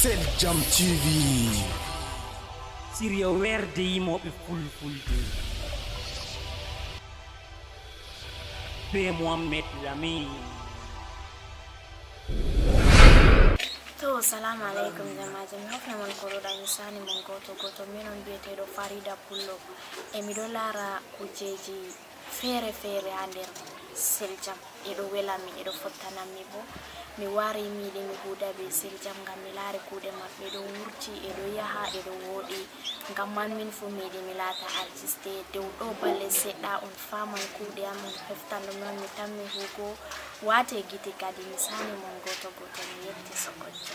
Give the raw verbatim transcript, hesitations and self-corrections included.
Sel Jam T V. Siriya weerde yimooɓe fulfulde, be Mohammed Lamin. To, salamu aleykum jamaaji, mi hofna mon koɗoɗa, mi sani mon goto goto. Min on biyeteɗo Farida Pullo, e miɗo laara kujeji feere feere ha nder Sel Jam. Eɗo welammi, eɗo fottanammi bo. Mi wari mi yiɗi mi huuda be Sel Jam ngam mi laari kuuɗe maɓɓe ɗo wurti, eɗo yaha, eɗo wooɗi. Ngam man min fu mi yiɗi mi laata artiste. Dow ɗo balle seɗɗa on faaman kuuɗe am, on heftan ɗum non mi tammi huugo. Waate gite kadi mi sani mon goto goto, mi yetti Sokoto.